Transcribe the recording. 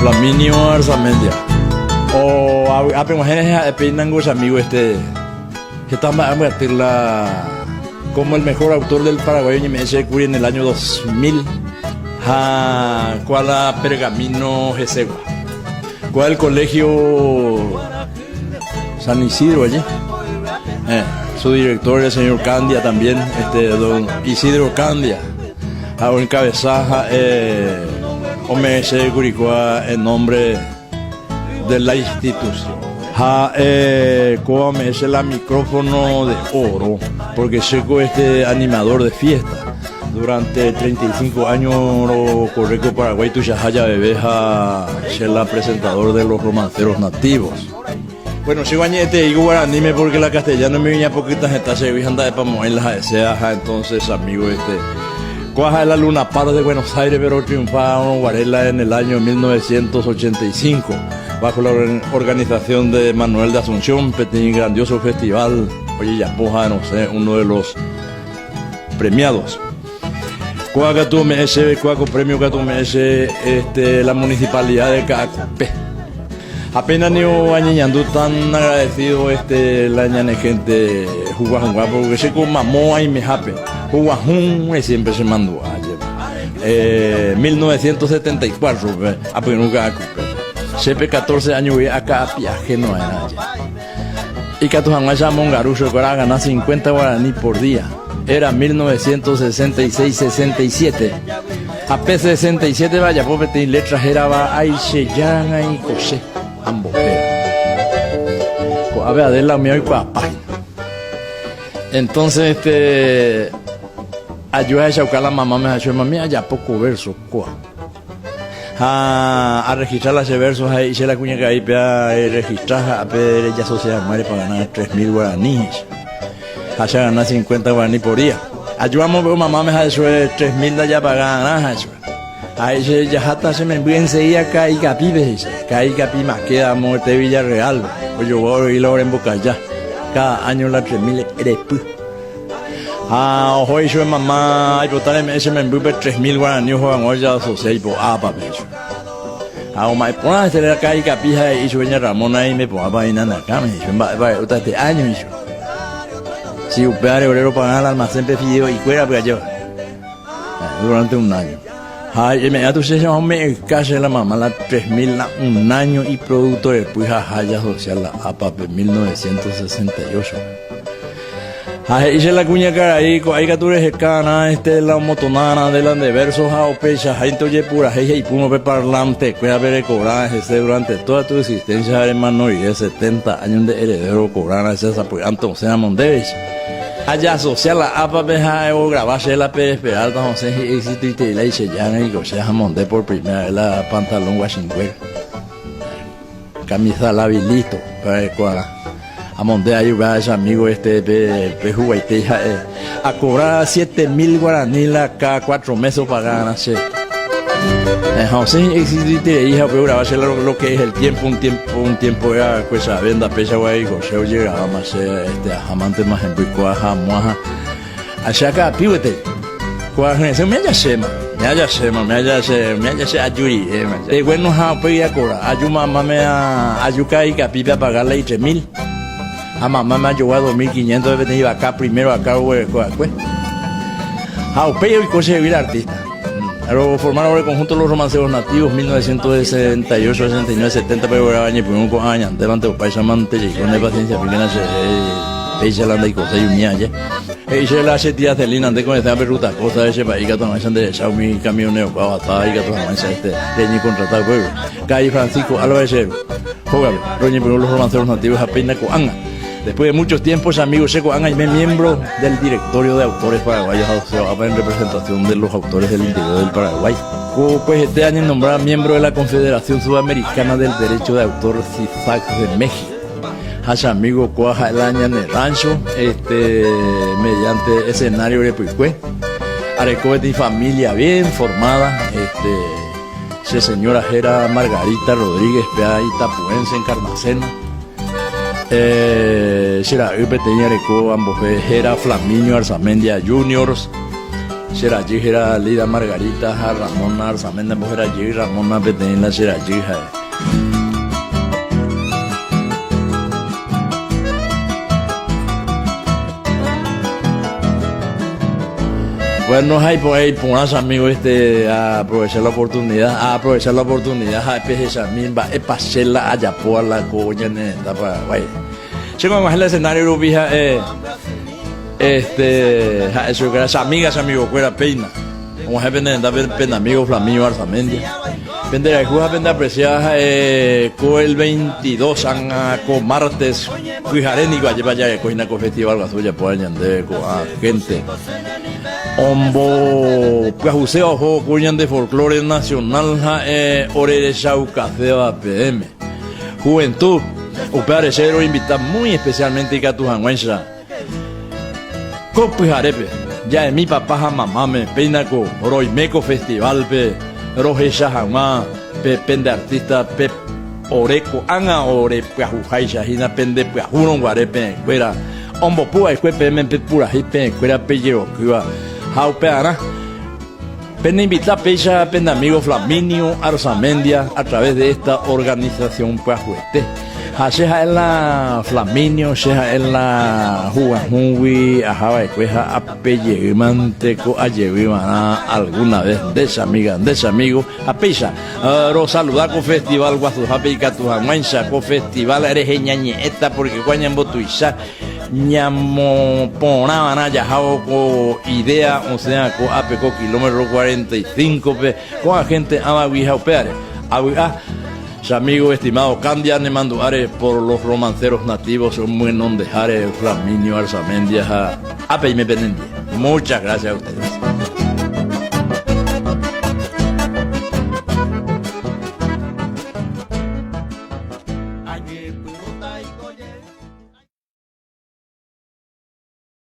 Flaminio Arzamendia. O avy'ápe g̃uahẽ rehe ha'e péinango che amigo este heta mba'e ambyaty la como el mejor autor del Paraguay oñeme'ẽ chéve kuri en el año 2000 ha kua la pergamino hesegua. Kua el colegio San Isidro allí. Eh, su director el señor Candia también, este don Isidro Candia. Ha oencabeza eh, ome'ẽse kuri kóva en nombre de la institución. Ha eh, kóva ome'ẽse la micrófono de oro, porque chéko este animador de fiesta. Durante 35 años rocorre ko Paraguay tuichaha javeve ha che la presentador de los romanceros nativos. Bueno, che añe'ẽtei ko guaraníme porque la castellano mi ñapokyta heta chegui ha nda'epamo'ãi la ha'eséva ha entonces amigo este kóa ha'e la Luna Park de Buenos Aires pero triunfa guare la en el año 1985 bajo la organización de Manuel de Asunción peteĩ grandioso festival ojejapo ha no sé uno de los premiados. Kóa katu ome'ẽ chéve, kóa ko premio katu ome'ẽ che este, la municipalidad de Ka'akupe. Ha péina ni añeñandu tan agradecido este, la ñane gente Huguahũgua, porque che ko mamo aimehápe, Huguahũ siempre che mandu'a jepe. Eh, 1974-pe apyrũ Ka'akupe. Chépe 14 año guive aka'api ajeno va'erã je. Ikatu hag̃uáicha amongaru chupekuéra agana 50 guarani por día. Era 1966-67. Ha pe 67-pe ajapo peteĩ létra hérava Aichejárang̃ai ko che ambohéra. Ko'ápe Adela umi oikuaapa hína. Entonces este aju ahechauka la mamáme ha chupe, Mami ajapo ko verso kóa. Ha arregistra la che verso ha he'i che la kuñakarai péa erregistra ha ápe rejasocia hag̃ua repagana 3000 guarani he'i che. Ha che agana 50 guarani por día. Aju amombe'u mamáme ha'e chupe 3000 ndajapaga'arã ha'e chupe. Ha he'i che jaháta che memby enseguida Ka'ikapípe he'i che. Ka'ikapi maqueda amo este Villarreal-pe. Ojogua orei la orembokaja. Cada año la 3000 repy. Ha oho ichupe mama, aipota reme'ẽ che membýpe 3000 guarani oho hag̃ua ojasosia ipo'ápape ichupe. Ha oma'ẽ porã hese rakã ikapi ha he'i ichupe ña Ramona imepo'ápa hína ne akãme ichupe mba'épa re'úta este áño ichupe. Si upévare ore ropaga al almacén-pe fideo'ikuérape ajéva. Durante un año. Ha eme'ẽ tu che ome'ẽka che la mamá la 3000 la un año y producto repy ha haya social la APA-pe 1968. Ha he'i che la kuñakarai, ko'ã ikatu reheka arã este la omotonarã de la nde verso ha upeichaháinte ojepurahéi ha ipúrõ pe parlante kuérape rekovra hese durante toda tu existencia ha remano rire 70 año nde heredero okovrarã hese sapy'ánte osẽramo ndéveicha. Ha jasocia la APA-pe ha ograva che la Pérez Peralta osẽ hi'exitoiterei la ichejárõ iko che amonde por primera vez la pantalón guachinguéra. Camisa la vilito para ekuarã. Amonde ahí upéva che amigo este pe pe huguaite ha'e acobra 7000 guarani la cada 4 meses opagarã che. Eh, ha osẽ existiterei ha upe ograva che lo, lo que es el tiempo, un tiempo, un tiempo era kuecha venda péichagua iko che ojegraváma che este ahámante ma hemby kua ha amoaha. Ache aka'api gueteri. Kuarahyresẽ umi ajachéma, umi ajachéma, umi ajache, umi ajache aju riréma. Eh, bueno ha upéi akora, aju mamáme aju Ka'ikapípe apaga la itre mil. Ha mamáme ajogua 2500 peteĩ vaka primero vaka roguereko va'ekue. Ha upéi oiko chehegui la artista. Roformaron ore conjunto Los Romanceros Nativos 1968, 69, 70 pe roguerava ñepyrũ ko'ã ñandévante opáicha mante jeiko ne paciencia píkena cherehe péicha la ndaikoséi umi aje. He'i chéve la che tía Celina nde ko'ẽtã pe ruta costa che pa'i ikatu hag̃uáicha nde recha umi camionero kua ohasáva ikatu hag̃uáicha este reñecontrata upégui. Ka'i Francisco Álvarez che ru hógape roñepyrũ Los Romanceros Nativos ha péina ko'ág̃a. Después de mucho tiempo che amigo che ko'ág̃a aime miembro del Directorio de Autores Paraguayos asociado en representación de los autores del interior del Paraguay. Ko kuehete añenombra miembro de la Confederación Sudamericana del Derecho de Autor CISAC de México. Ha che amigo kóa ha'e la ñane rancho este mediante escenario repykue. Areko peteĩ familia bien formada este che señora héra Margarita Rodríguez péa itapuense Encarnacena. Eh, che ra'y peteĩ areko ambohe héra Flaminio Arzamendia Juniors. Che rajy héra Lida Margarita ha Ramona Arzamendia mbohéra jey Ramona peteĩ la che rajy ha'e. Bueno, ha iporã iporã che amigo este a aprovechar la oportunidad, a aprovechar la oportunidad ha pehechami mba'épa che la ajapóva la ko ñane retã Paraguái. Che ko'ag̃ua la escenario rupi ha'e Este, ha'e chupekuéra, che amiga, che amigokuéra péina. Og̃uahẽ pene rendápe pene amigo Flaminio Arzamendia. Pende rayhu ha pende aprecia ha'e ko el 22 ág̃a ko martes pyhare niko ajépa jareko hína ko festival guasu ojapóva ñandéve ko'ã gente ombopyahuséva oho ko ñande folklore nacional ha'e orerechaukaséva peẽme. Juventud, upévare che roinvita muy especialmente ikatu hag̃uáicha Ko pyharépe, ja'emi papa ha mamáme péina ko roime ko festival-pe rohecha hag̃ua pe pende artista pe ore ko'ág̃a ore pyahuháicha hína pende pyahúrõ guare peẽkuéra ombopu va'ekue peẽme pe purahéi peẽkuéra pejerokýva ha upearã peneinvita péicha pende amigo Flaminio Arzamendia a través de esta organización pyahuete. Ha che ha'e la Flaminio, che ha'e la Huguahũgui aha va'ekue ha ape jey mante ko ajevy va'erã alguna vez nde che amiga, nde che amigo. Ha péicha rosaluda ko festival guasuhápe ikatu hag̃uáicha ko festival rehe ñañe'ẽta porque kua ñambotuicha ñamoporã va'erã jahávo ko idea osẽva ko'ápe ko kilómetro 45-pe ko'ã gente ãvagui ha upévare avy'a. Che amigo estimado Candia nemandu'áre por los romanceros nativos omyenondeháre Flaminio Arzamendia ha ápe aime penendie. Muchas gracias a ustedes.